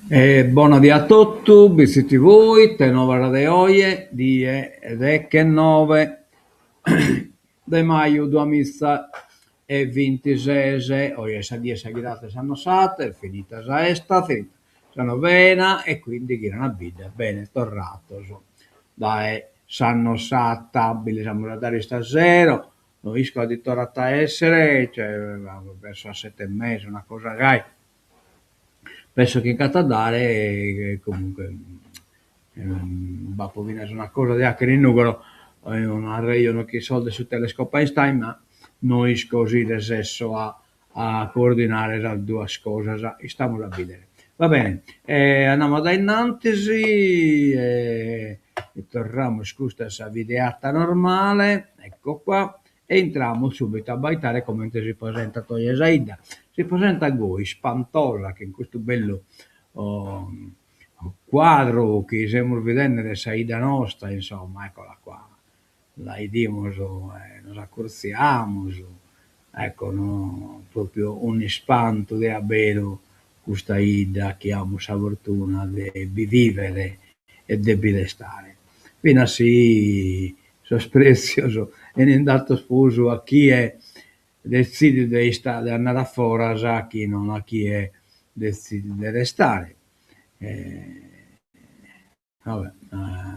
E bona die a totu, Bitzi TV, ite novas de oje, die dechenoe de maju duamiza e bintises, oje est sa die 'e sa ghirada 'e s'Annosata, est finita sa 'esta, sa novena e quindi ghiran a bidda bene torrados dae s'Annosata, bi lis amus a dare istasero, no isco a it'ora at a essere, cioè verso sas sette e mesa, una cosa gai, Penso chi nch'at a dare e comunque b'apo finas una cosa de 'achere in Nùgoro, un'arrejonu chin sos de su Telescopo Einstein, ma no isco si resesso a a coordinare sas duas cosas, istamus a bìdere. Va bene, andamus a dae innantis e torramus custa est sa videata normale, ecco qua, E intramus subitu a abbaitare comente si presentat oje sa 'idda. Si presentat goi, ispantosa, chin custu bellu cuadru chi semus bidende de sa 'idda nostra, insomma, eccola qua, la 'idimus e nos acurtziamus, ecco no, propriu un'ispantu de aberu custa 'idda chi amus sa fortuna de bi vivere e de bi restare, finas si sos prètzios 'enin datos prus a chie detzidit de istare, de andare a foras chi non a chie detzidit de restare. Va bè,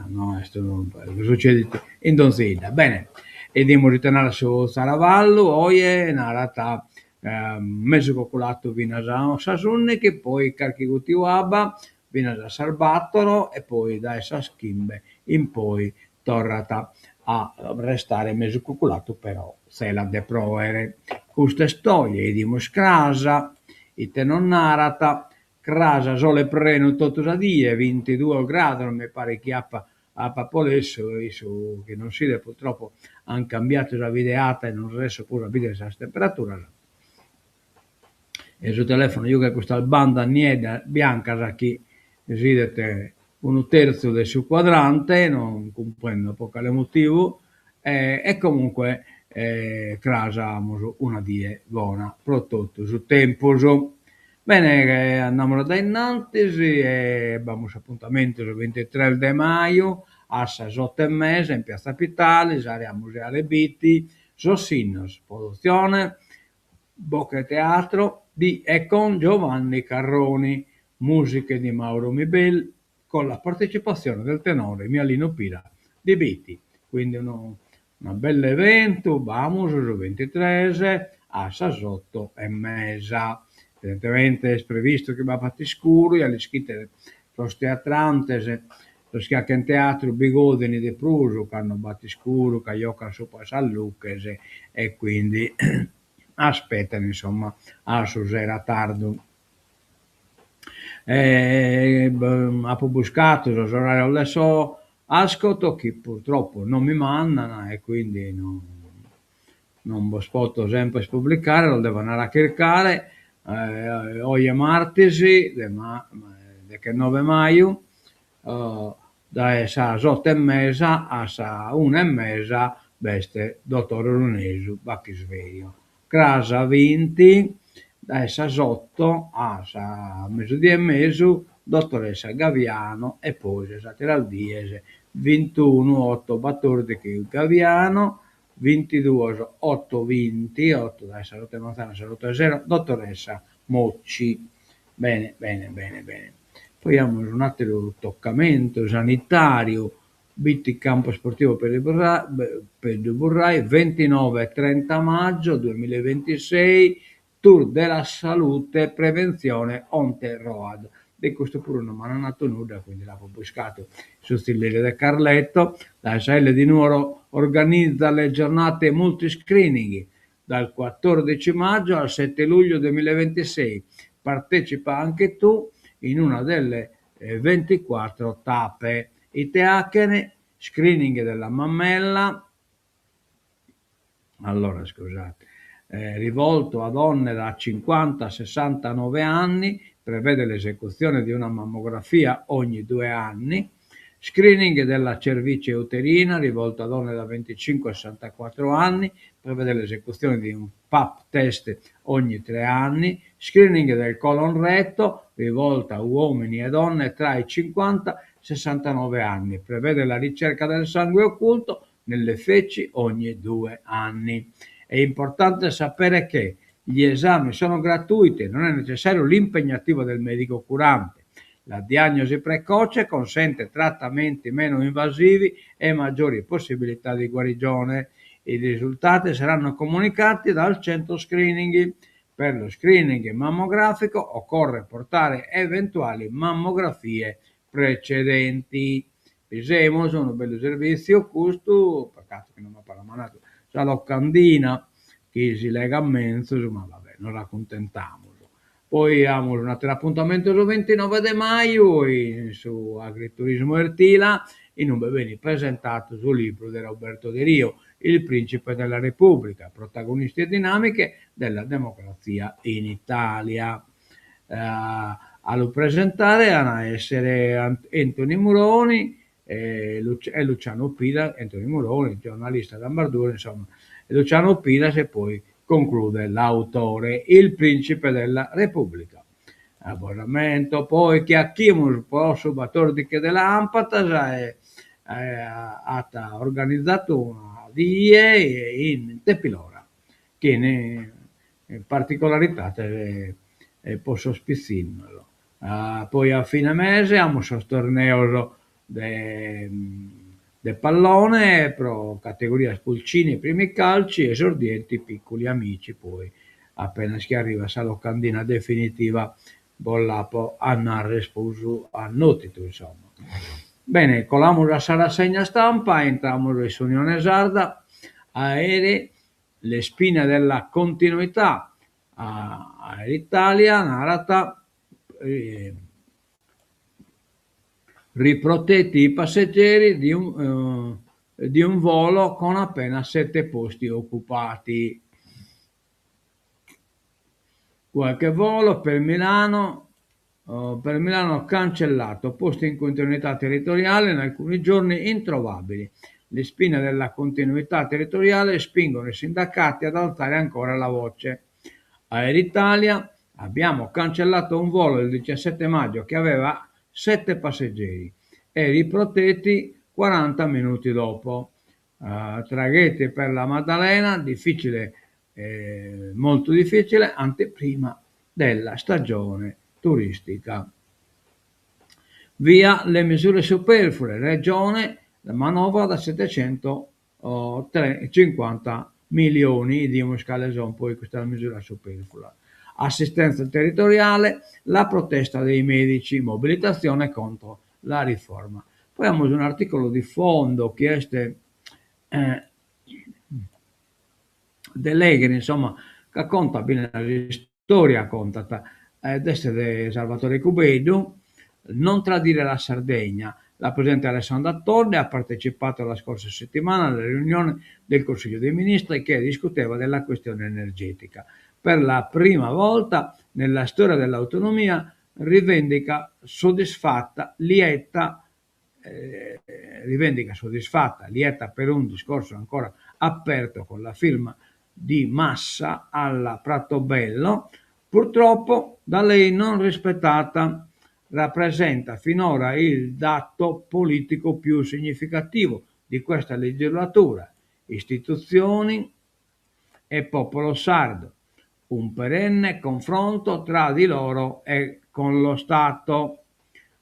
no est unu, sucedit in donzi 'idda. Bene, 'idimus ite narat su Zaravallu, oje narat mesu coculatu finas a sas ùndighi, poi carchi gùtiu abba finas a sas bàtoro e poi dae sas chimbe in poi torrat a restare mesu cuculatu però tzelat de pròere. Custu est oje, 'idimus cras, ite nos narat, cras sole prenu totu sa die, bintiduos grados mi paret chi apat apat polessu in su chi non s'idet purtroppo an cambiatu sa videata e non resesso prus a bìdere sas temperaturas. E su telefono jughet custas bandas nieddas biancas chi s'idet unu terzu de su cuadrante, non cumprendo pro cale motivu, e comunque cras amus una die bona pro totu su tempus. Bene, andamus a dae innantis e b'amus s'apuntamentu su bintitres de maju a sas oto e mesa in Piazza Pittalis, area museale Bitti, sos sinnos, produtzione Bocche Teatro di e con Giovanni Carroni, musiche di Mauro Mibelli con la partecipazione del tenore Mialino Pira di Bitti. Quindi unu una bellu eventu, b'amus su bintitres a sas oto e mesa. Evidentemente est previstu chi b'apat iscuru, ja l'ischites sos teatrantes, sos chi 'achen teatru bi godin de prus cando b'at iscuru, ca jocan supra sas luches e quindi aspetan insomma a su sera tardu. Apo buscatu sos orarios de so Ascot chi purtroppo non mi mandan e quindi non non bos poto semper publicare, los devo andare a chircare. Oje martis de dechenoe maju dae sas oto e mesa a sa una e mesa b'est Dottor Orunesu Bachis Verio. Cras binti dae sas oto a sa mesudie e mesu Dottoressa Gaviano e poi sas àteras dies bintunu oto batòrdighi Gaviano, bintiduos oto binti, oto dae sas oto 'e manzanu a sas oto 'e sero Dottoressa Mocci. Bene bene bene bene. Poi amus un'àteru tocamentu sanitàriu, Bitti Campo Sportivo Pedru Burrai, ventinove e trenta maggio duemilaventisei, Tour della Salute Prevenzione on the road. De custu puru non m'an natu nudda, quindi l'apo buscatu in su tzilleri de Carletto. L'ASL di Nuoro organizza le giornate multiscreening dal 14 maggio al 7 luglio 2026. Partecipa anche tu in una delle 24 tappe. Ite 'achen, screening della mammella, allora scusate, rivolto a donne da 50 a 69 anni, prevede l'esecuzione di una mammografia ogni due anni. Screening della cervice uterina rivolto a donne da 25 a 64 anni, prevede l'esecuzione di un pap test ogni 3 anni. Screening del colon retto rivolto a uomini e donne tra i 50 e 69 anni, prevede la ricerca del sangue occulto nelle feci ogni 2 anni. È importante sapere che gli esami sono gratuiti e non è necessario l'impegnativo del medico curante. La diagnosi precoce consente trattamenti meno invasivi e maggiori possibilità di guarigione. I risultati saranno comunicati dal centro screening. Per lo screening mammografico occorre portare eventuali mammografie precedenti. Bisemus, unu bellu servìtziu custu, peccato chi non m'apan mandadu sa locandina chi si legat menzus, ma va bè, nos acuntentamus. Poi amus un'ateru apuntamentu su bintinove de maju in su agriturismu Ertila, in ube benit presentadu su libru de Roberto Deriu, Il principe della Repubblica, protagonisti e dinamiche della democrazia in Italia. A lu presentare an a èssere Antoni Muroni e Luciano Piras, Antoni Muroni, giornalistas ambas duas, insomma, e Luciano Piras e poi conclude l'autore, Il principe della Repubblica. Bos ammento poi chi achimus pro su batòrdighi de làmpadas at organizadu una die in Tepilora chin particularidades pro sos pitzinnos. Poi a fine mese amus sos torneos de de pallone pro categorias pulcini e primi calci, esordienti, piccoli amici, poi apenas chi arrivat sa locandina definitiva bos l'apo a narrer prus a nòtidu insomma. Bene, colamus a sa rassegna stampa e intramus in s'Unione Sarda, Aere le spine della continuità, Aeritalia narat Riprotetti i passeggeri di un di un volo con appena sette posti occupati. Qualche volo per Milano per Milano cancellato, posti in continuità territoriale in alcuni giorni introvabili. Le spine della continuità territoriale spingono i sindacati ad alzare ancora la voce. Aeritalia, abbiamo cancellato un volo il 17 maggio che aveva 7 passeggeri e riprotetti 40 minuti dopo. Uh, traghetti per la Maddalena, difficile, eh, molto difficile, anteprima della stagione turistica. Via le misure superflue, Regione, manovra da 750 milioni, 'idimus cale son poi custas misuras superfluas. Assistenza territoriale, la protesta dei medici, mobilitazione contro la riforma. Poi amus un'articulu di fondo chi est de lèghere insomma ca contat finas s'istoria contat ed est de Salvatore Cubeddu, Non tradire la Sardegna. La presidente Alessandra Todde ha partecipato la scorsa settimana alla riunione del Consiglio dei Ministri che discuteva della questione energetica. Per la prima volta nella storia dell'autonomia rivendica soddisfatta, lieta, rivendica soddisfatta, lieta per un discorso ancora aperto con la firma di massa alla Pratobello, purtroppo da lei non rispettata. Rappresenta finora il dato politico più significativo di questa legislatura. Istituzioni e popolo sardo, un perenne confronto tra di loro e con lo Stato.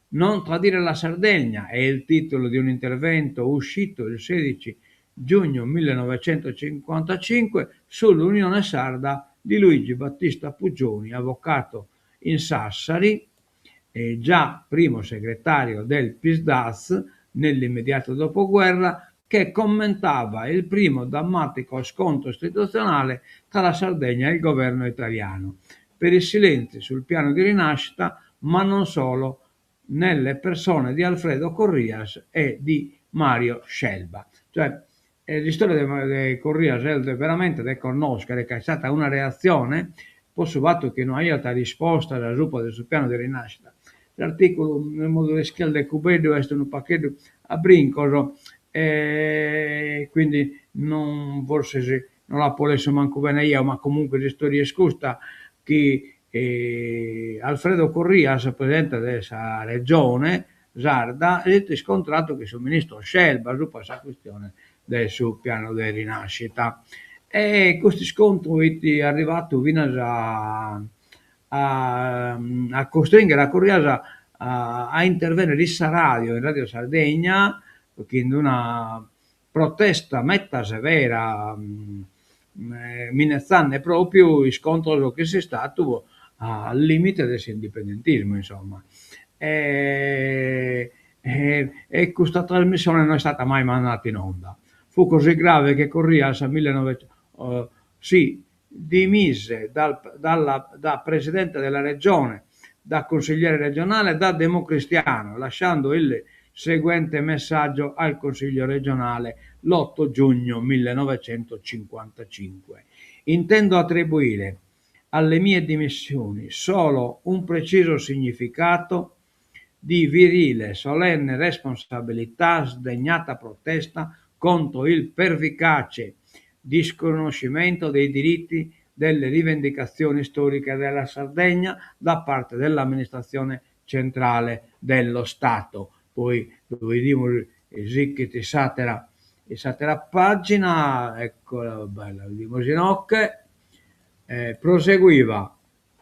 Non tradire la Sardegna è il titolo di un intervento uscito il 16 giugno 1955 sull'Unione Sarda di Luigi Battista Puggioni, avvocato in Sassari e già primo segretario del Psd'Az nell'immediato dopoguerra, che commentava il primo drammatico scontro istituzionale tra la Sardegna e il governo italiano, per i silenzi sul piano di rinascita, ma non solo, nelle persone di Alfredo Corrias e di Mario Scelba. Cioè, l'istoria de Corrias est veramente de connòschere ca est stata una reatzione po su fatu chi no aiat rispostas a subra de su pianu de rinascita. S'artìculu, in modu de iscrìere de Cubeddu est unu pagheddu a brincos e quindi non forsis no l'apo lessu mancu bene jeo, ma comunque s'istòria est custa, chi Alfredo Corrias, presidente de sa Regione sarda, s'est iscontradu chin su ministru Scelba supra sa chistione de su piano de rinascita. E custu iscontru fit arrivadu finas a a costringhere a Corrias a a intervennere in sa radio, in Radio Sardegna, chin d'una protesta meta severa minetzande propriu iscontros chin s'Istadu a limite de s'indipendentismu insomma. E e custa trasmissione no est istada mai mandada in onda. Fu così grave che Corrias si dimise dal dalla da presidente della Regione, da consigliere regionale, da democristiano, lasciando il seguente messaggio al Consiglio regionale l'8 giugno 1955. Intendo attribuire alle mie dimissioni solo un preciso significato di virile, solenne responsabilità, sdegnata protesta contro il pervicace disconoscimento dei diritti delle rivendicazioni storiche della Sardegna da parte dell'amministrazione centrale dello Stato. Poi lu bidimus sichit s'àtera in s'àtera pàgina, eccola bella, bidimus inoghe, proseguiva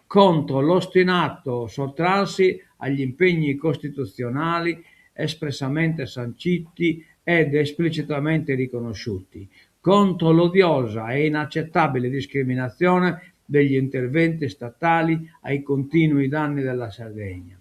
contro l'ostinato sottrarsi agli impegni costituzionali espressamente sanciti ed esplicitamente riconosciuti, contro l'odiosa e inaccettabile discriminazione degli interventi statali ai continui danni della Sardegna,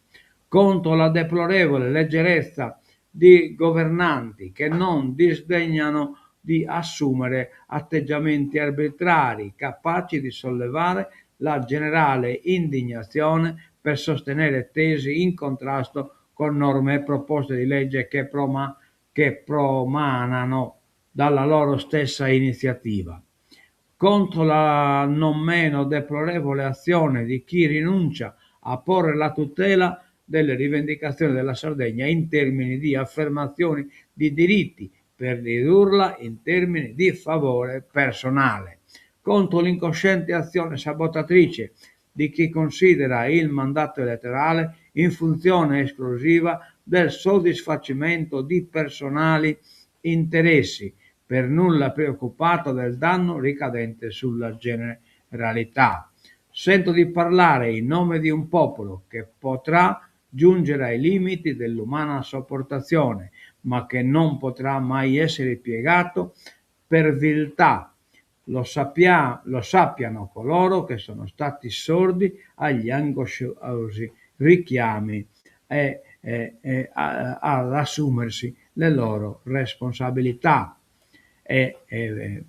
contro la deplorevole leggerezza di governanti che non disdegnano di assumere atteggiamenti arbitrari capaci di sollevare la generale indignazione per sostenere tesi in contrasto con norme e proposte di legge che proma che promanano dalla loro stessa iniziativa, contro la non meno deplorevole azione di chi rinuncia a porre la tutela delle rivendicazioni della Sardegna in termini di affermazioni di diritti per ridurla in termini di favore personale, contro l'incosciente azione sabotatrice di chi considera il mandato elettorale in funzione esclusiva del soddisfacimento di personali interessi, per nulla preoccupato del danno ricadente sulla generalità. Sento di parlare in nome di un popolo che potrà giungere ai limiti dell'umana sopportazione, ma che non potrà mai essere piegato per viltà. Lo, sappia, lo sappiano coloro che sono stati sordi agli angosciosi richiami e, e, e a, ad assumersi le loro responsabilità. E, e,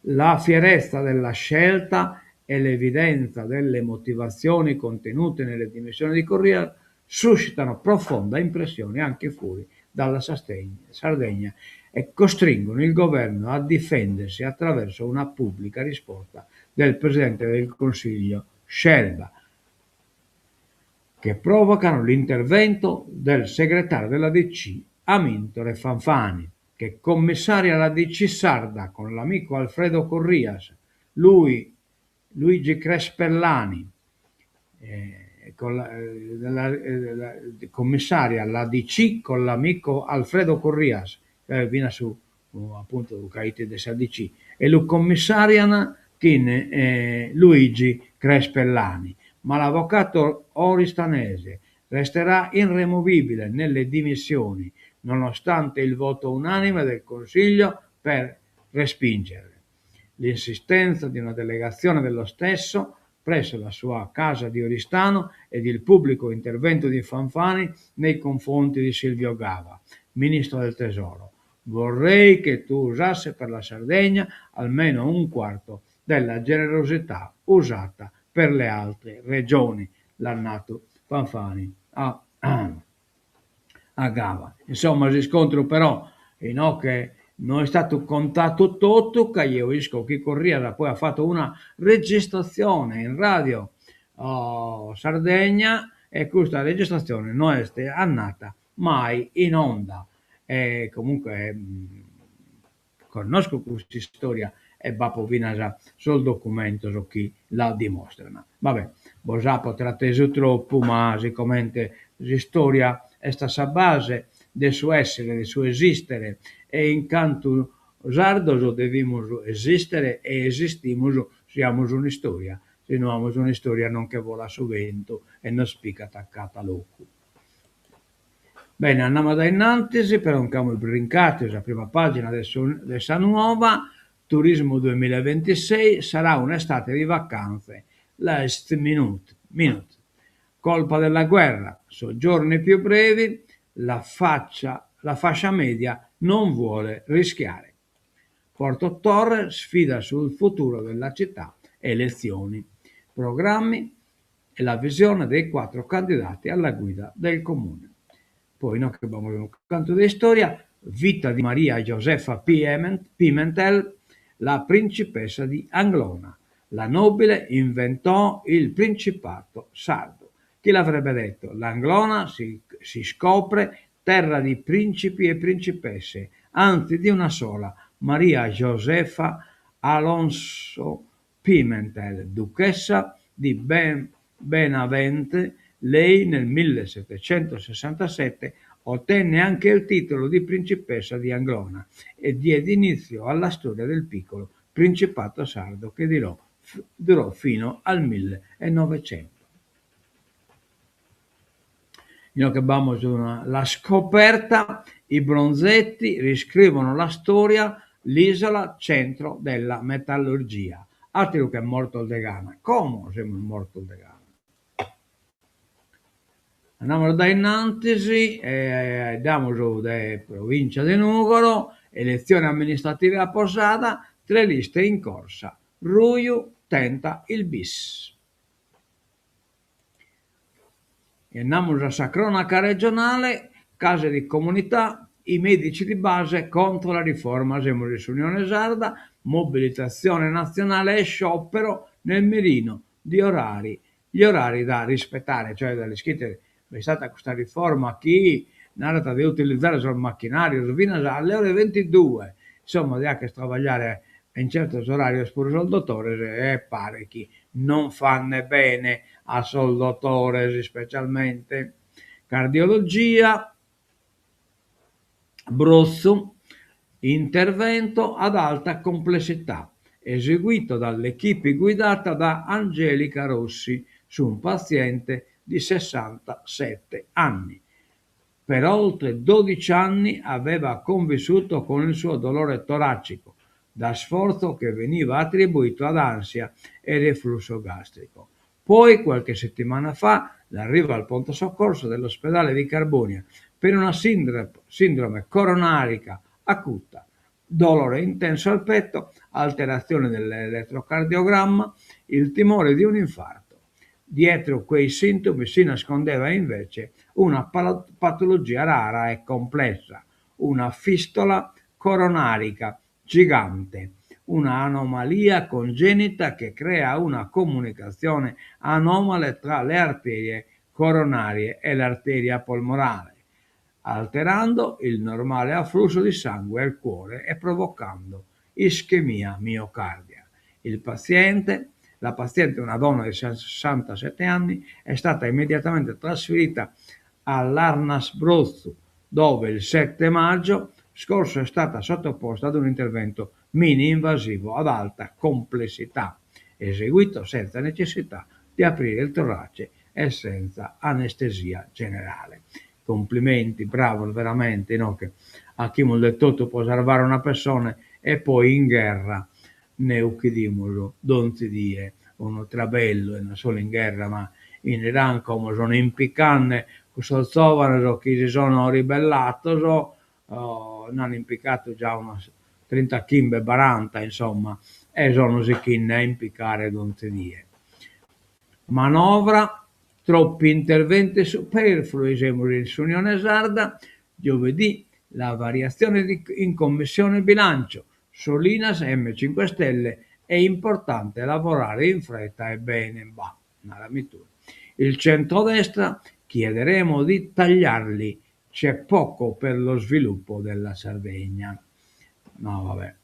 la fierezza della scelta e l'evidenza delle motivazioni contenute nelle dimissioni di Corrias suscitano profonda impressione anche fuori dalla Sardegna e costringono il governo a difendersi attraverso una pubblica risposta del Presidente del Consiglio Scelba, che provocano l'intervento del segretario della DC Amintore Fanfani, che commissaria la DC sarda con l'amico Alfredo Corrias, lui, Luigi Crespellani, eh, con la, eh, la, eh, la, commissaria la DC con l'amico Alfredo Corrias, eh, finas su appuntu caite de sa DC, e lu commissarian chin eh, Luigi Crespellani. Ma l'avvocato oristanese resterà irremovibile nelle dimissioni, nonostante il voto unanime del Consiglio per respingerle. L'insistenza di una delegazione dello stesso presso la sua casa di Oristano ed il pubblico intervento di Fanfani nei confronti di Silvio Gava, ministro del Tesoro. Vorrei che tu usassi per la Sardegna almeno un quarto della generosità usata per le altre regioni. L'at natu Fanfani a, a Gava. Insomma, s'iscontru però inoghe no est istadu contadu totu ca jeo isco chi Corrias poi at fatu una registratzione in radio Sardegna. E custa registratzione no est andata mai in onda. E comunque connosco custa istoria e b'apo finas sos documentos chi la dimostran. Va bè, bos apo tratesu tropu, ma sicomente s'istoria est a sa base de su essere, de su esistere e in cantu sardos devimus esistere e esistimus si amus un'istoria, si no amus un'istoria non che bolat su bentu e nos picat a cada locu. Bene, andamus a innantis, però nch'amus brincatu sa prima pagina de su de sa Nuova, Turismo duemilaventisei, sarà un'estate di vacanze, last minute, minute. Colpa della guerra, soggiorni più brevi, la faccia, la fascia media non vuole rischiare. Porto Torres sfida sul futuro della città, elezioni, programmi e la visione dei quattro candidati alla guida del comune. Poi inoghe b'amus unu cantu de istoria, vita di Maria Josefa Pimentel, la principessa di Anglona. La nobile inventò il Principato sardo. Chi l'avrebbe detto? L'Anglona si, si scopre terra di principi e principesse, anzi di una sola, Maria Josefa Alonso Pimentel, duchessa di Ben Benavente, lei nel 1767 ottenne anche il titolo di principessa di Anglona e diede inizio alla storia del piccolo principato sardo che durò, durò fino al 1900. Inoghe b'amus una la scoperta, i bronzetti riscrivono la storia, l'isola centro della metallurgia. Àteru che mortos de gana, como semus mortos de gana. Andamus dae innantis e damus de Provincia de Nùgoro, elezioni amministrative a Posada, tre liste in corsa, Ruiu tenta il bis. E andamus a sa cronaca regionale, case di comunità, i medici di base contro la riforma, semus in s'Unione Sarda, mobilitazione nazionale e sciopero nel mirino di orari, gli orari da rispettare, cioè da l'ischite b'est stata custa riforma chi narat de utilizare sos machinarios finas alle ore ventidue, insomma de 'acher trabagliare in certos orarios puru sos dotores e paret chi non fanne bene a sos dotores ispecialmente. Cardiologia, Brotzu, intervento ad alta complessità, eseguito dall'equipe guidata da Angelica Rossi su un paziente di 67 anni. Per oltre 12 anni aveva convissuto con il suo dolore toracico da sforzo che veniva attribuito ad ansia e reflusso gastrico. Poi, qualche settimana fa, l'arrivo al pronto soccorso dell'ospedale di Carbonia per una sindrome coronarica acuta, dolore intenso al petto, alterazione dell'elettrocardiogramma, il timore di un infarto. Dietro quei sintomi si nascondeva invece una patologia rara e complessa, una fistola coronarica gigante, una anomalia congenita che crea una comunicazione anomala tra le arterie coronarie e l'arteria polmonare, alterando il normale afflusso di sangue al cuore e provocando ischemia miocardica. Il paziente, la paziente, una donna di 67 anni, è stata immediatamente trasferita all'Arnas Brotzu, dove il 7 maggio scorso è stata sottoposta ad un intervento mini-invasivo ad alta complessità, eseguito senza necessità di aprire il torace e senza anestesia generale. Complimenti, bravos veramente, inoghe 'achimus de totu pro sarvare una pessone e poi in gherra nde ucchidimus donzi die unu trabellu e non solu in gherra ma in Iran como sono impicande cussos zovanos chi si sono ribellatos nd'an impicadu già unos trintachimbe baranta insomma e sono sichinde a impicare donzi die. Manovra, troppi interventi superflui, semus in s'Unione Sarda, giovedì la variazione di in Commissione Bilancio, Solinas M Cinque Stelle, è importante lavorare in fretta e bene, bah, narami tue. Il centrodestra, chiederemo di tagliarli, c'è poco per lo sviluppo della Sardegna. No va bè,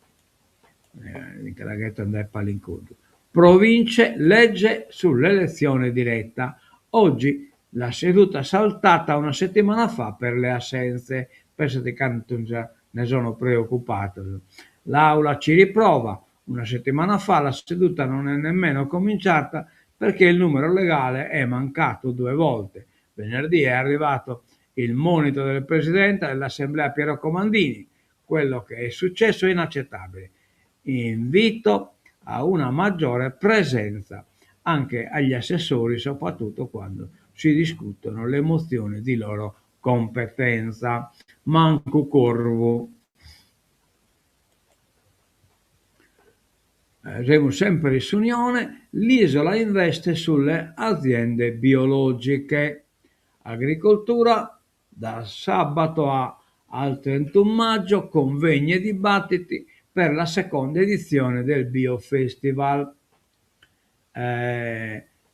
nche la ghetan dae pala in coddu. Province, legge sull'elezione diretta. Oggi la seduta saltata una settimana fa per le assenze. Pensate cantu nde sono preocupados. L'aula ci riprova. Una settimana fa la seduta non è nemmeno cominciata perché il numero legale è mancato due volte. Venerdì è arrivato il monito del presidente dell'Assemblea Piero Comandini, Quello che è successo è inaccettabile. Invito a una maggiore presenza anche agli assessori, soprattutto quando si discutono le mozioni di loro competenza. Mancu corvu. Semus semper in s'Unione, l'isola investe sulle aziende biologiche. Agricoltura, da sabato a al 31 maggio convegni e dibattiti per la seconda edizione del Biofestival.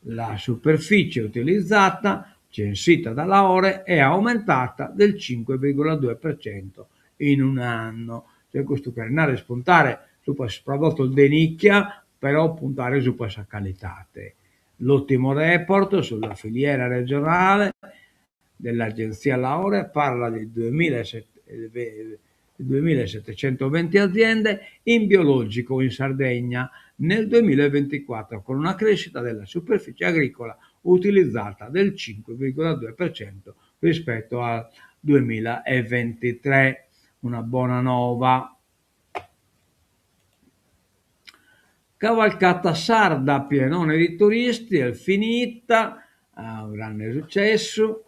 La superficie utilizzata, censita da Laore, è aumentata del 5,2% in un anno. Cioè custu cheret narrer puntare supra sos prodottos de nicchia, però puntare supra sa calidade. L'ultimo report sulla filiera regionale dell'agenzia Laore parla di 2.720 aziende in biologico in Sardegna nel 2024, con una crescita della superficie agricola utilizzata del 5,2% rispetto al 2023. Una bona nova. Cavalcata sarda, pienone di turisti, est finita, unu grande successu,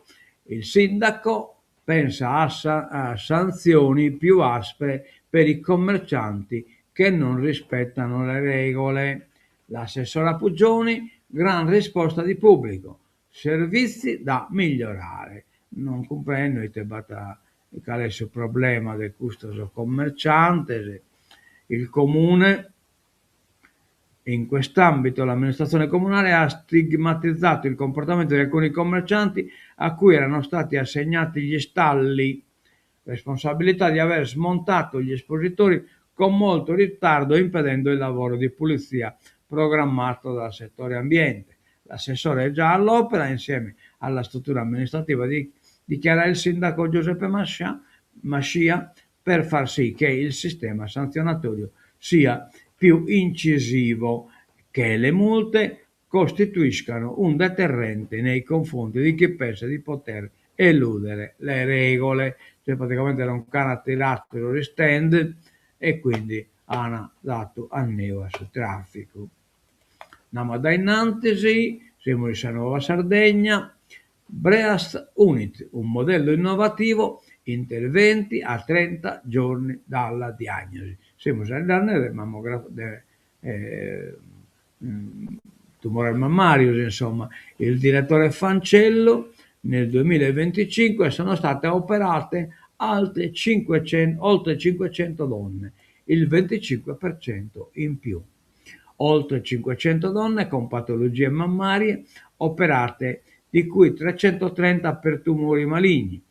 il sindaco pensa a sanzioni più aspre per i commercianti che non rispettano le regole. L'assessora Puggioni, gran risposta di pubblico, servizi da migliorare. Non cumprendo ite b'at, cale est su problema de custos commerciantes. Il Comune In quest'ambito l'amministrazione comunale ha stigmatizzato il comportamento di alcuni commercianti a cui erano stati assegnati gli stalli, responsabilità di aver smontato gli espositori con molto ritardo impedendo il lavoro di pulizia programmato dal settore ambiente. L'assessore è già all'opera insieme alla struttura amministrativa di, dichiara il sindaco Giuseppe Mascia per far sì che il sistema sanzionatorio sia più incisivo, che le multe costituiscano un deterrente nei confronti di chi pensa di poter eludere le regole. Cioè praticamente non ch'ana tiratu sos stand e quindi ana datu anneu a su trafficu. Andamus a dae innantis, semus in sa Nuova Sardegna, Breast Unit, un modello innovativo, interventi a 30 giorni dalla diagnosi. Semus faeddende de mammogra de tumores mammarios, insomma. Il direttore Fancello, nel 2025 sono state operate altre 500, oltre 500 donne, il 25% in più. Oltre 500 donne con patologie mammarie operate, di cui 330 per tumori maligni,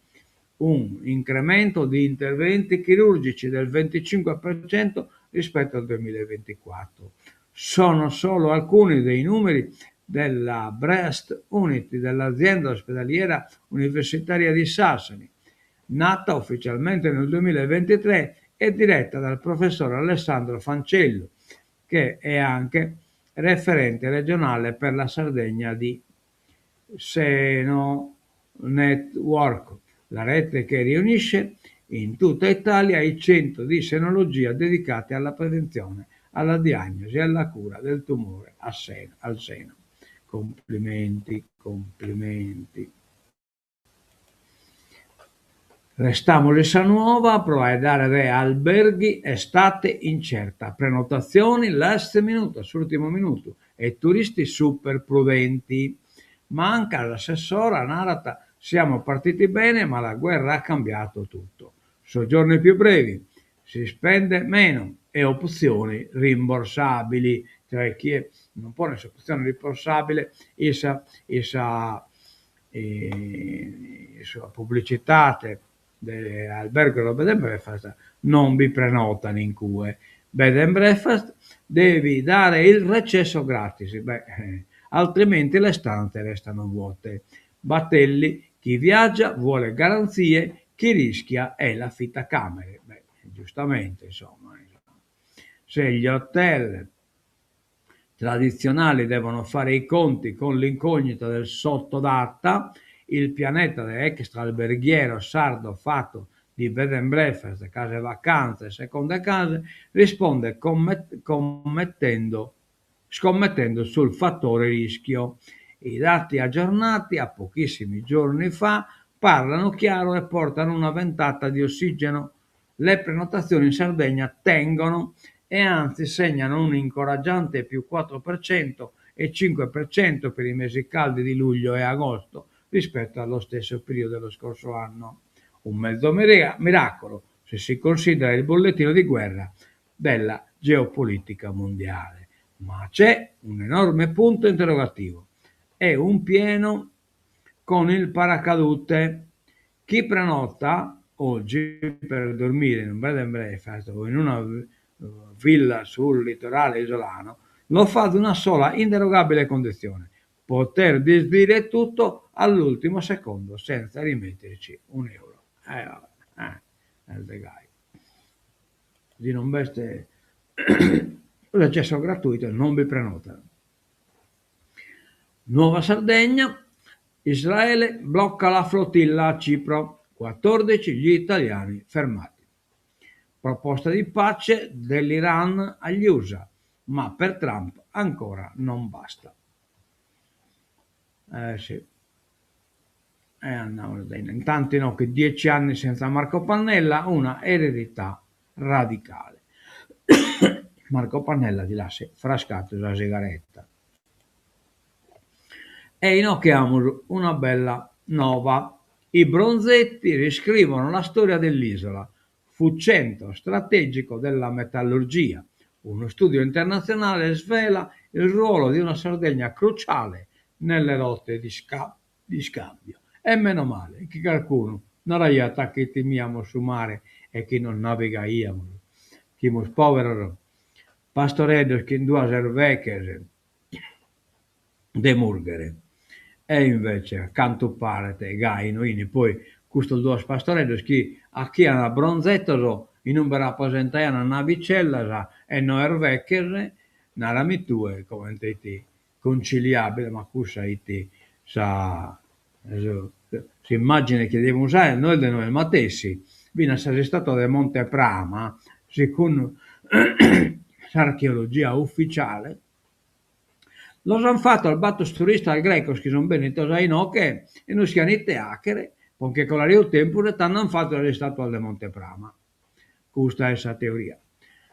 un incremento di interventi chirurgici del 25% rispetto al 2024. Sono solo alcuni dei numeri della Breast Unit dell'azienda ospedaliera universitaria di Sassari, nata ufficialmente nel 2023 e diretta dal professor Alessandro Fancellu, che è anche referente regionale per la Sardegna di Seno Network, la rete che riunisce in tutta Italia i centri di senologia dedicati alla prevenzione, alla diagnosi e alla cura del tumore al seno. Complimenti, complimenti. Restamus in sa Nuova pro faeddare de alberghi, estate incerta, prenotazioni last minute, a s'ùrtimu minutu, e turisti super prudenti. Manca s'assessora narat siamo partiti bene ma la guerra ha cambiato tutto. Soggiorni più brevi, si spende meno. E optzioni rimborsabili, cioè chie non ponet s'optzione rimborsabile in sa in sa in sa publicitate de albergos o bed and breakfast non bi prenotan in cue. Bed and breakfast devi dare il recesso gratis, beh altrimenti le stanze restano vuote. Battelli, chi viaggia vuole garanzie, chi rischia è l'affittacamere. Beh, giustamente insomma. Se gli hotel tradizionali devono fare i conti con l'incognita del sottodata, il pianeta extralberghiero sardo fatto di bed and breakfast, case vacanze e seconde case risponde commettendo, scommettendo sul fattore rischio. I dati aggiornati a pochissimi giorni fa parlano chiaro e portano una ventata di ossigeno. Le prenotazioni in Sardegna tengono e anzi segnano un incoraggiante più 4% e 5% per i mesi caldi di luglio e agosto rispetto allo stesso periodo dello scorso anno. Un mezzo miracolo se si considera il bollettino di guerra della geopolitica mondiale. Ma c'è un enorme punto interrogativo. È un pieno con il paracadute. Chi prenota oggi per dormire in un bed and breakfast o in una villa sul litorale isolano lo fa ad una sola inderogabile condizione: poter disdire tutto all'ultimo secondo senza rimetterci un euro. Eh vabbè, eh, est gai. Si non b'est l'accesso gratuito non bi prenotano. Nuova Sardegna, Israele blocca la flottilla a Cipro, 14 gli italiani fermati. Proposta di pace dell'Iran agli USA, ma per Trump ancora non basta. Eh sì. E andiamo Intanto no, che 10 anni senza Marco Pannella, una eredità radicale. Marco Pannella di là s'est frascatu sa sigaretta. E inoghe amus una bella nova. I bronzetti riscrivono la storia dell'isola. Fu centro strategico della metallurgia. Uno studio internazionale svela il ruolo di una Sardegna cruciale nelle rotte di, sca- di scambio. E meno male chi carcunu naraiat chi timiamus su mare e chi non navigaìamus. Fimus pòberos pastoreddos chin duas erveches de mùrghere. E invece, a cantu paret, gai no 'ini. Poi custos duos pastoreddos chi 'achian bronzetos in ube rapresentaian navicellas e no erveches, narami tue comente 'it conciliabile, ma cussa 'it sa s'immagine chi devimus aer nois de nois matessi. Finas sas istatuas de Monte Prama, segundu s'archeologia ufficiale, los an fatos batos turistas grecos chi sun bennidos a inoghe e no ischian ite 'achere po nche colare su tempus e tando an fatu sas istatuas de Monte Prama. Custa est sa teoria.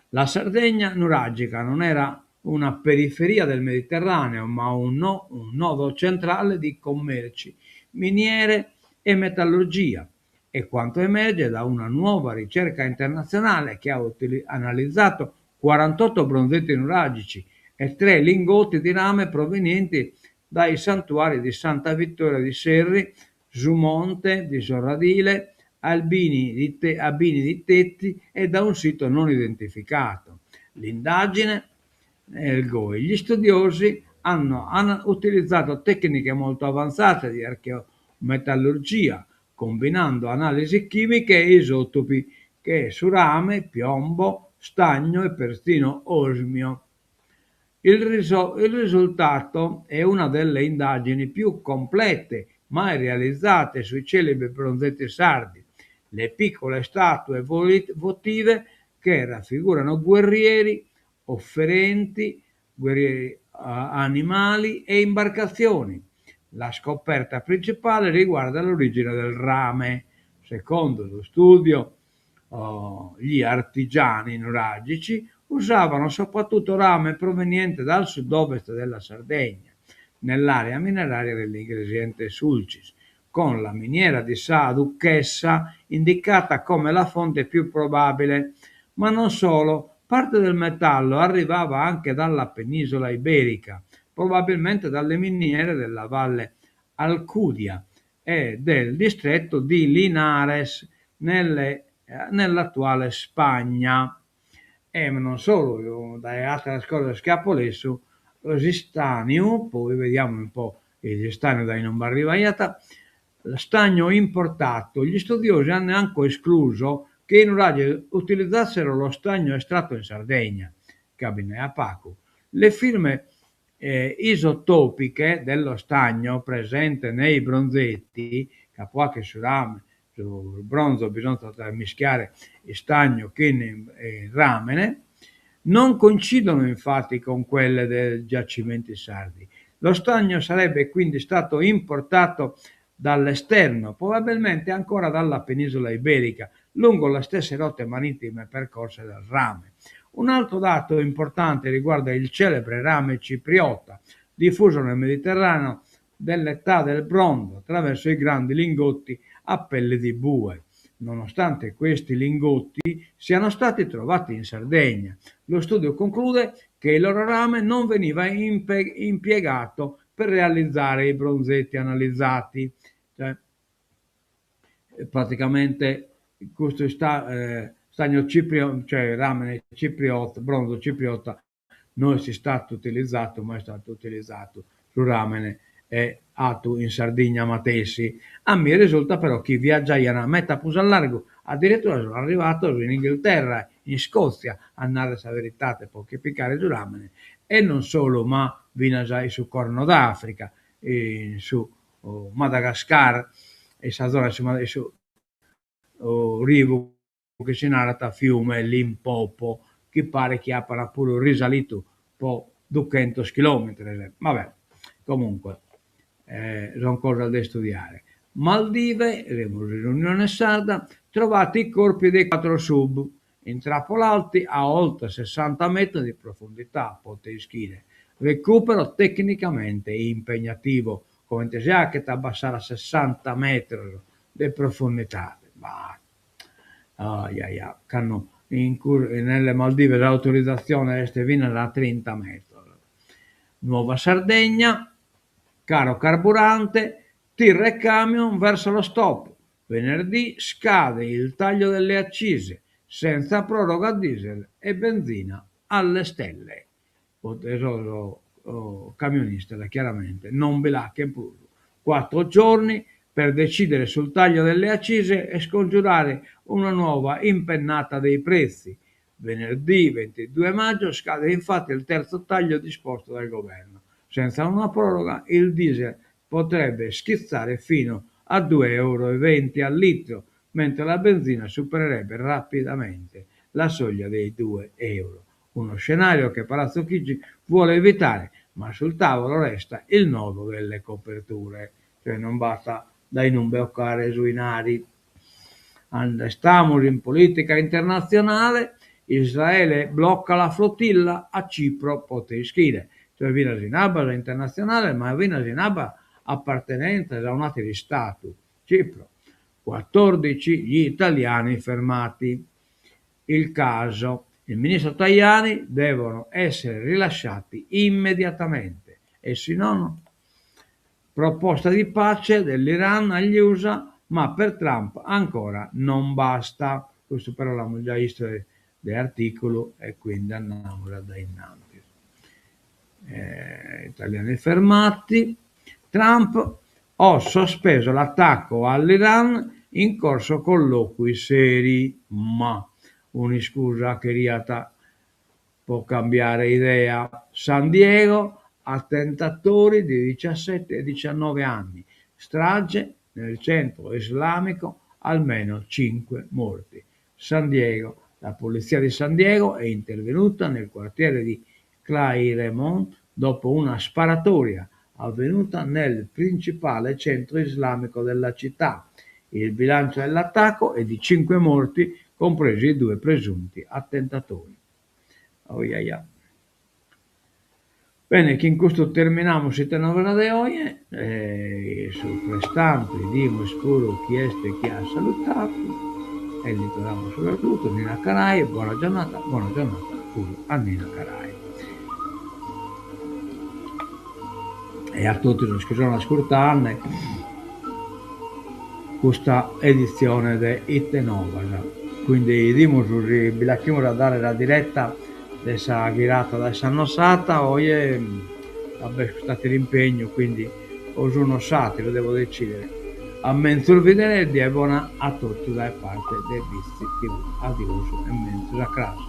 La Sardegna nuragica non era una periferia del Mediterraneo, ma un, no, un nodo centrale di commerci, miniere e metallurgia. È quanto emerge da una nuova ricerca internazionale che ha analizzato 48 bronzetti nuragici e 3 lingotti di rame provenienti dai santuari di Santa Vittoria di Serri, Su Monte di Sorradile, Albini di, Te- Abini di Tetti e da un sito non identificato. L'indagine è il GOI. Gli studiosi hanno, hanno utilizzato tecniche molto avanzate di archeometallurgia, combinando analisi chimiche e isotopi che su rame, piombo, stagno e persino osmio. Il, riso- il risultato è una delle indagini più complete mai realizzate sui celebri bronzetti sardi, le piccole statue votive che raffigurano guerrieri, offerenti, guerrieri, animali e imbarcazioni. La scoperta principale riguarda l'origine del rame. Secondo lo studio, oh, gli artigiani nuragici usavano soprattutto rame proveniente dal sud-ovest della Sardegna, nell'area mineraria dell'Iglesiente Sulcis, con la miniera di Sa Duchessa indicata come la fonte più probabile. Ma non solo. Parte del metallo arrivava anche dalla penisola iberica, probabilmente dalle miniere della valle Alcudia e del distretto di Linares nelle, nell'attuale Spagna. E non solu, dae àteras cosas chi apo lessu, s'istàniu, poi vediamo un po' s'istàniu dae inumbe arrivaiat, stagno importato, gli studiosi hanno anche escluso che i nuraghi utilizzassero lo stagno estratto in Sardegna, ca bi nd'aiat pagu. Le firme isotopiche dello stagno presente nei bronzetti, ca po 'achere su rame, su bronzo bisonzat a mischiare istagno chin ràmene, non coincidono infatti con quelle dei giacimenti sardi. Lo stagno sarebbe quindi stato importato dall'esterno, probabilmente ancora dalla penisola iberica, lungo le stesse rotte marittime percorse dal rame. Un altro dato importante riguarda il celebre rame cipriota, diffuso nel Mediterraneo dell'età del bronzo attraverso i grandi lingotti a pelle di bue. Nonostante questi lingotti siano stati trovati in Sardegna, lo studio conclude che il loro rame non veniva impiegato per realizzare i bronzetti analizzati. Cioè, praticamente custu stagno ciprio, cioè ràmene cipriota, bronzo cipriota no est istadu utilizadu ma est istadu utilizadu su ràmene 'atu in Sardigna matessi. A mie risultat però chi viaggiaian meta prus a largu, addirittura sun arrivados in Inghilterra, in Iscòtzia, a narrer sa veridade po che picare su ràmene e non solu ma finas in su Corno d'Africa, in su Madagascar, in sa zona de su rivu chi si narat fiume Limpopo, chi paret chi apat puru risalitu po duchentos chilòmetros. Vabbè, comunque son cosas de istudiare. Maldive, semus in Unione Sarda, trovati i corpi dei quattro sub, intrappolati a oltre sessanta metri di profondità, pote ischire. Recupero tecnicamente impegnativo, comente si 'achet a abbassare a sessanta metros de profundidade, bah, ajaja, cando in nelle Maldive s'autorizatzione est finas a trinta metros. Nuova Sardegna, caro carburante, tir e camion verso lo stop, venerdì scade il taglio delle accise, senza proroga diesel e benzina alle stelle. Sos camionistas chiaramente non bi l'achen prus. Quattro giorni per decidere sul taglio delle accise e scongiurare una nuova impennata dei prezzi. Venerdì 22 maggio scade infatti il terzo taglio disposto dal governo. Senza una proroga il diesel potrebbe schizzare fino a 2,20 euro al litro, mentre la benzina supererebbe rapidamente la soglia dei 2 euro. Uno scenario che Palazzo Chigi vuole evitare, ma sul tavolo resta il nodo delle coperture, cioè non b'at dae inumbe 'ocare su 'inari. Restamus in politica internatzionale, Israele blocca la flotilla a Cipro, pote ischire, cioè finas in abbas internatzionales ma finas in abbas appartenentes a un'ateru istadu, Cipro. Quattordici gli italiani fermati. Il caso, il ministro Tajani devono essere rilasciati immediatamente e si nono proposta di pace dell'Iran agli USA, ma per Trump ancora non basta. Custu però l'amus già istu de articulu e quindi andamus a dae innantis. Italiani fermati. Trump, ho sospeso l'attacco all'Iran, in corso colloqui seri, ma un'iscusa cheriat po cambiare idea. San Diego, attentatori di 17 e 19 anni, strage nel centro islamico, almeno 5 morti. San Diego, la polizia di San Diego è intervenuta nel quartiere di Claremont dopo una sparatoria avvenuta nel principale centro islamico della città. Il bilancio dell'attacco è di 5 morti, compresi i due presunti attentatori. Oh, ia, ia. Bene, chin custu terminamus s'Ite Novas de oje, e su prestantu 'idimus puru chi est chi at salutadu e li torramus su salutu, Nina Carai, bona giornata, bona giornata. puru a Nina Carai. E a totu sos chi sono ascurtande custa editzione de Ite Novas. Quindi 'idimus si bi l'achimus a dare sa diretta de sa ghirata dae Sannosata, oje ca b'est cust'atteru impegnu, quindi o s'unu o s'atteru devo decidere. A menzus bidere e die bona a totu dae parte de Bitzi TV. Adiosu e menzus a cras.